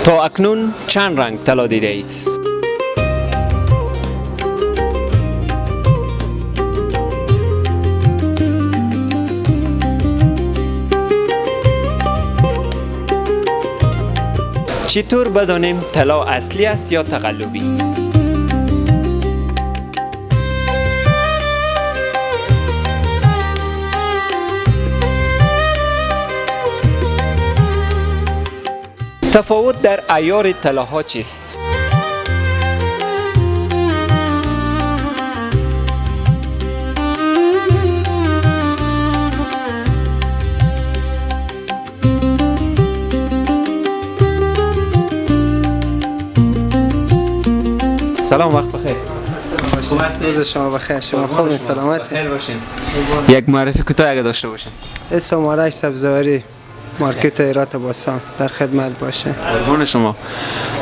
تا اکنون چند رنگ طلا دیده اید؟ چطور بدانیم طلا اصلی است یا تقلبی؟ تفاوت در عیار طلاها چیست؟ سلام، وقت بخیر. خوب هستید؟ روز شما بخیر. شما خوب؟ سلامت بخیر باشین. یک معرفی کوتاه اگه داشته باشین. اسم آرش سبزواری، مارکت هرات باستان، در خدمت باشه. قربان شما.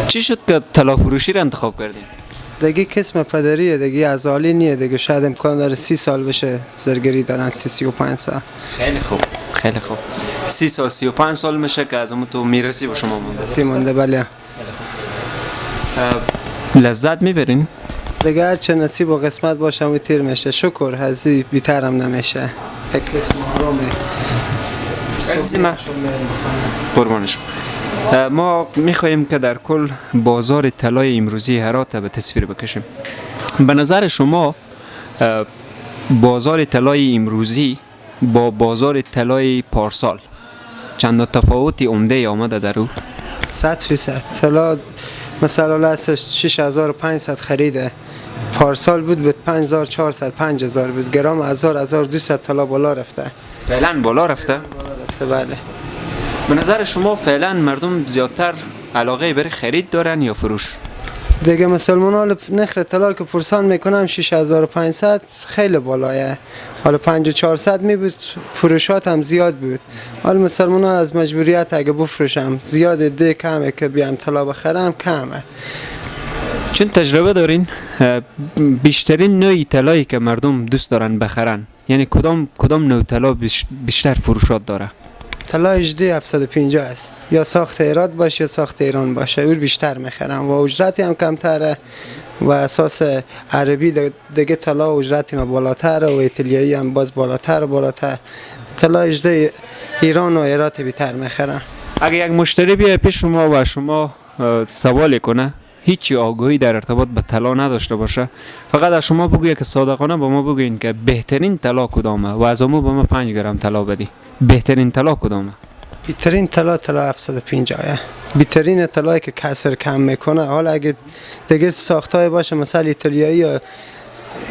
چی شد که طلا فروشی را انتخاب کردین؟ دیگه قسم پدریه دیگه، ازالی نیه دیگه. شاید امکان داره 30 سال بشه زرگری دارن، 35 سال. خیلی خوب، خیلی خوب. 30 سال 35 سال میشه که از اون تو میرسی به شما مونده. سی مونده، بله. لذت میبرین؟ دیگه هرچه نصیب و قسمت باشه می تیر میشه. شکر هزی بیترم نمیشه. یک قسم آرامه. قربانش. ما میخواییم که در کل بازار طلای امروزی هرات به تصویر بکشیم. به نظر شما بازار طلای امروزی با بازار طلای پارسال چند تفاوتی عمده آمده در او؟ 100%. طلا مثلا هستش 6500 خریده، پارسال بود به 5400 5000 بود، گرم 1000 1200 طلا بالا رفته. فعلا بالا رفته؟ بالا رفته، بله. به نظر شما فعلا مردم زیادتر علاقه برای خرید دارن یا فروش؟ دیگه مسلمان ها نرخ طلا که پرسان میکنم 6500 خیلی بالایه، حالا 5400 می بود، فروشات هم زیاد بود. حالا مسلمان ها از مجبوریت اگه بفروشم زیاد ده کمه که بیام طلا بخرم کمه. چون تجربه دارین، بیشترین نوع طلایی که مردم دوست دارن بخرن، یعنی کدام نوع طلا بیشتر فروشات داره؟ طلا 18750 است، یا ساخت هرات باشه یا ساخت ایران باشه، اور بیشتر میخرم و اجرتی هم کمتره و اساس عربی دیگه طلا اجرتی ما بالاتره و ایتالیایی هم باز بالاتر بالاتر. طلا 18 ایران و هرات بیشتر میخرم. اگه یک مشتری بیاد پیش شما و شما سوال کنه، هیچی آگاهی در ارتباط به طلا نداشته باشه، فقط از شما بگویه که صادقانه با ما بگوین که بهترین طلا کدامه و از امو با ما 5 گرم طلا بدی، بهترین طلا کدامه؟ بهترین طلا طلا 750. بهترین طلایی که کسر کم میکنه. حالا اگه دیگه ساختای باشه مثلا ایتالیایی یا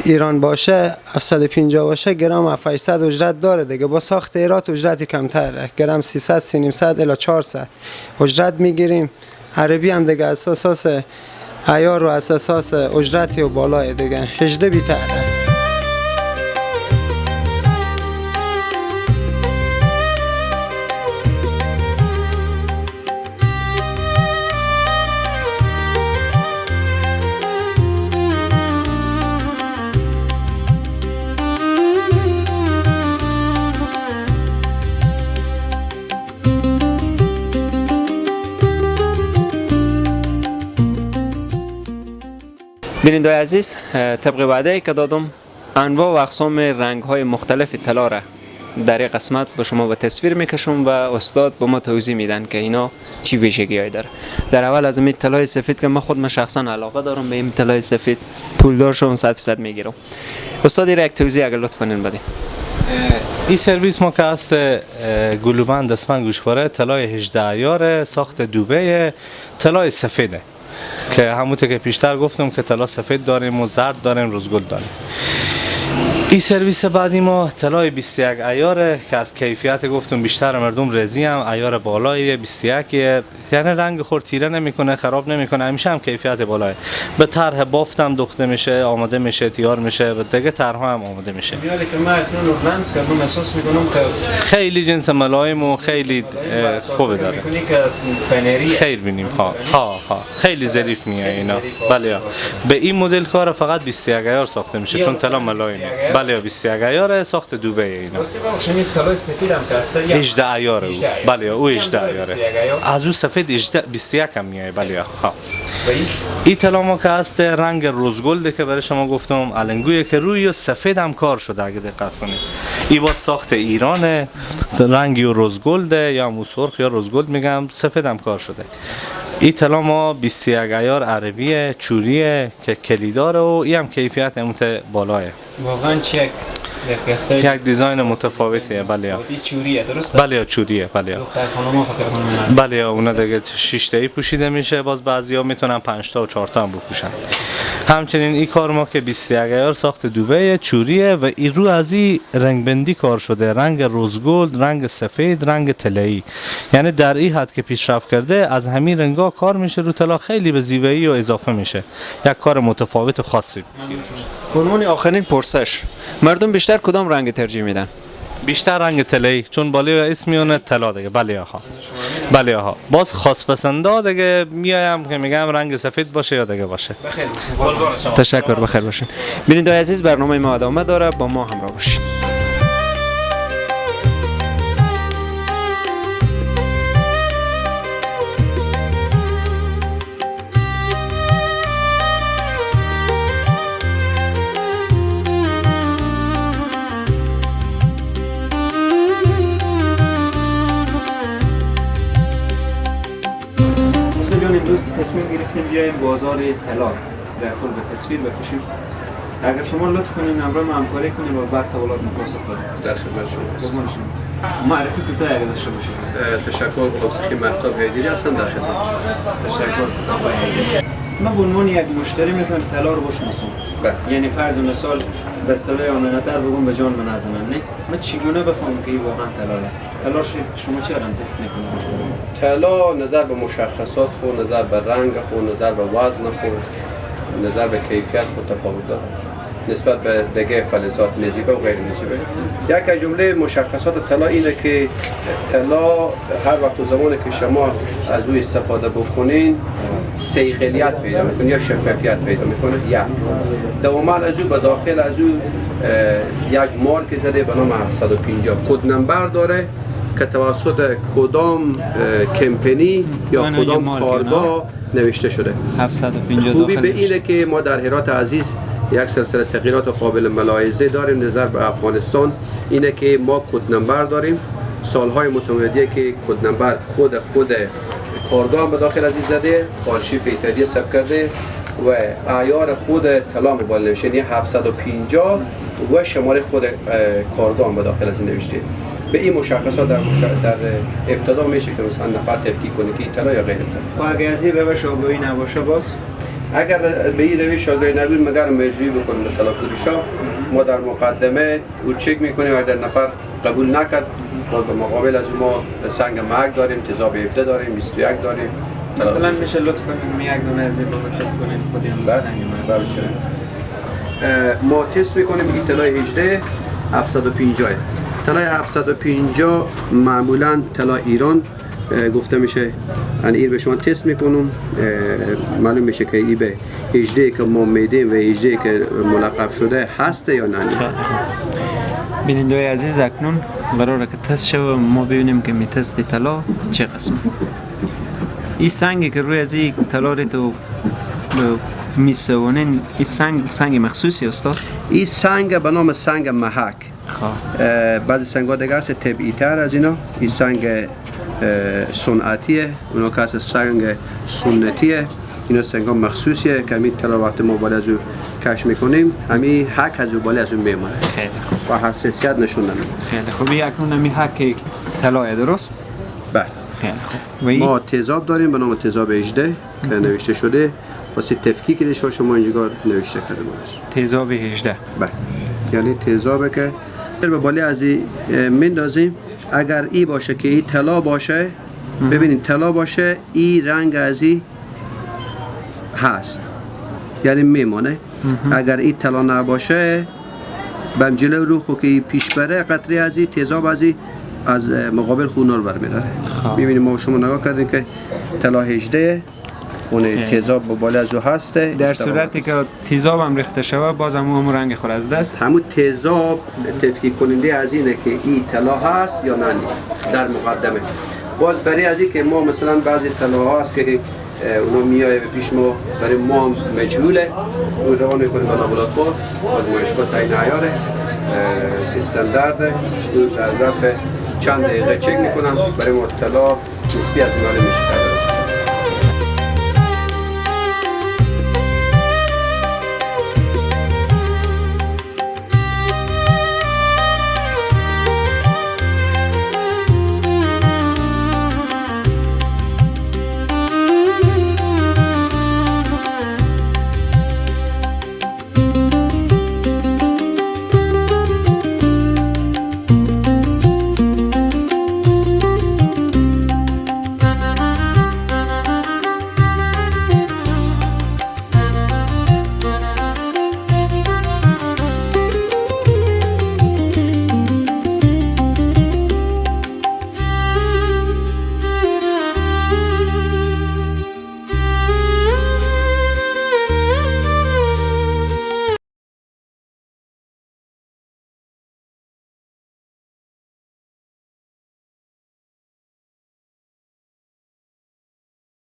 ایران باشه 750 باشه، گرم 800 اجرت داره دیگه. با ساخت هرات اجرت کمتره، گرم 300 350 الی 400 اجرت میگیریم. عربی هم دیگه اساس عیار و اساس اجرتی و بالای دیگه 18 بیتره. بیننده‌های عزیز، طبق وعده که دادم انواع و اقسام رنگ‌های مختلف طلا را در این قسمت به شما به تصویر میکشم و استاد به ما توضیح میدن که اینا چی ویژگی‌هایی داره. در اول از این طلای سفید که من خودم شخصا علاقه دارم به این طلای سفید، پولدار شوم 100% میگیرم. استاد یک توضیح اگر لطف کنین بدین. این سرویس ما که هست گلوبند دستبند گوشواره طلای 18 عیار ساخت دوبه طلای سفیده که همونطور که پیشتر گفتم که طلا سفید داریم و زرد داریم، رزگل داریم. این سرویس بعدی ما طلای 21 عیاره که از کیفیت گفتم بیشتر مردم رضی هم، عیار بالای 21، یعنی رنگ خور تیره نمیکنه، خراب نمیکنه، همیشه هم کیفیت بالاه. به طرح بافتم دوخته میشه، آماده میشه، تیار میشه و دیگه طرح هم آماده میشه. یعنی که من اکنون لمس کردم احساس میکنم که خیلی جنس ملایم و خیلی خوب داره. خیر بینیم. ها ها ها خیلی ظریف میاد اینا. بله به این مدل کار فقط 21 عیار ساخته میشه چون طلا ملایمه. بله 21 عیار ساخت دوبه اینا. واسه بخش طلای سفید هم که هست 18 عیار او. بله او 18 عیاره. از او سفید 18 21 هم میای. بله ها. این طلا ما که هست رنگ rose gold که برای شما گفتم، النگویی که روی سفید هم کار شده اگه دقت کنید. این با ساخت ایرانه، رنگی rose gold یا مو سرخ یا rose gold میگم، سفید هم کار شده. این طلا ما 21 عیار عربیه، چوریه که کلیداره و این هم کیفیت اموت بالاه. واقعا چه یک design متفاوتیه. بله این چوریه درسته؟ بله چوریه. بله دختر خانم‌ها فکر کنم. بله اونا دیگه 6 تایی پوشیده میشه، باز بعضیا میتونن 5 تا و 4 تا هم بپوشن. همچنین این کار ما که 21 عیار ساخت دوبه چوریه و این رو از این رنگبندی کار شده، رنگ rose gold، رنگ سفید، رنگ طلایی، یعنی در این حد که پیشرفت کرده از همین رنگا کار میشه رو طلا، خیلی به زیبایی و اضافه میشه، یک کار متفاوت و خاصی. به عنوان آخرین پرسش، مردم بیشتر کدام رنگ ترجیح میدن؟ بیشتر رنگ طلایی، چون بالای اسم میونه طلا دیگه. بله آها. بله آها. باز خاص پسندا دیگه میایم که میگم رنگ سفید باشه یا دیگه باشه. بخیر. تشکر، بخیر باشین. بیننده‌های عزیز برنامه ما ادامه داره، با ما همراه باشین. تصمیم گرفتیم بیایم بازار طلا در کل به تصویر بکشیم. اگر شما لطف کنین همراه ما همکاری کنیم و بعض سوالات پاسخ بدیم. در خدمت شما هستم. معرفی کوتاه اگر داشته باشید. تشکر، غلامسخی مهتاب حیدری هستم، در خدمت شما. تشکر آقای حیدری. من به عنوان یک مشتری میخوایم طلا رو بشناسم. یعنی فرض مثال به اصطلاح عامانه‌تر بگم به جان من نزنم، نه؟ من چگونه بفهمم که این واقعا طلاه؟ طلا شما چرا تست میکنید؟ طلا نظر به مشخصات خود، نظر به رنگ خود، نظر به وزن خود، نظر به کیفیت خود تفاوت داره نسبت به دیگه فلزات نجیبه و غیر نجیبه. یک از جمله مشخصات طلا اینه که طلا هر وقت و زمانی که شما از او استفاده بکنین صیقلیت پیدا میکنه یا شفافیت پیدا میکنه. یک دوما از او به داخل از او یک مارک زده به نام 750 code number داره که توسط کدام کمپنی یا کدام کارگاه نوشته شده. 750 خوبی به اینه که ما در هرات عزیز یک سلسله تغییرات قابل ملاحظه داریم نظر به افغانستان، اینه که ما code number داریم، سالهای متمادیه که code number کد خود کارگاه به داخل از این زده، آرشیو ایتالیا ثبت کرده و عیار خود طلا موبایل نوشته، یعنی 750 و شماره خود کارگاه به داخل از این نوشته. به این مشخصات در ابتدا میشه که مثلا نفر تفکیک کنه که طلا یا غیر طلا. خب اگر از این روش آگاهی نباشه باز؟ اگر به این روش آگاهی نبود مگر مجری بکنیم به طلا فروشا، ما در مقدمه او چک میکنیم، اگر نفر قبول نکرد باز به مقابل از ما سنگ مرگ داریم، تیزاب 17 داریم، 21 داریم. مثلا میشه لطف کنیم یک دونه از این رو تست کنیم خودی هم سنگ مرگ. ما تست میکنیم این طلای 18 750. طلای 750 معمولا طلا ایران گفته میشه. ان این به شما تست میکنم معلوم میشه که این به 18 که ما میدیم و 18 که ملقب شده هست یا نه. بیننده‌های عزیز اکنون قراره که تست شوه، ما ببینیم که می تست طلا چه قسم. این سنگی که روی از این طلا رو تو میسونین، این سنگ سنگ مخصوصی استاد؟ این سنگ به نام سنگ محک. بعضی سنگ ها دیگه هست طبیعی تر از اینا، این سنگ صنعتیه، اونا که هست سنگ سنتیه، اینا سنگ ها مخصوصیه که همین طلا وقتی ما بالا از او کش میکنیم همین حک از او بالا از او میمونه و حساسیت نشون نمیده. خیلی خوب. این اکنون همین حک طلاه درست؟ بله. خیلی خوب. ما تیزاب داریم به نام تیزاب 18 که نوشته شده واسه تفکیک دیش شما اینجا نوشته کرده باشه. تیزاب 18. بله. یعنی تیزابه که به بالا از میندازیم، اگر ای باشه که ای طلا باشه، ببینید طلا باشه ای رنگ از ای هست، یعنی میمانه. اگر ای طلا نباشه بم جلو رو خو که پیش بره قطره از ای تیزاب از ای از مقابل خون رو برمیداره. میبینیم ما شما نگاه کردیم که طلا 18 اون تیزاب به بالا از او هسته. در صورتی که تیزاب هم ریخته شوه باز هم رنگ خود از دست. همون تیزاب تفکیک کننده از اینه که این طلا هست یا نه در مقدمه. باز برای از این که ما مثلا بعضی طلاها هست که اونا میایه به پیش ما، برای ما هم مجهوله، اون روان میکنیم به لابراتوار، آزمایشگاه تعیین عیاره استاندارد، اون در ظرف چند دقیقه چک میکنن برای ما طلا نسبی از معلوم میشه.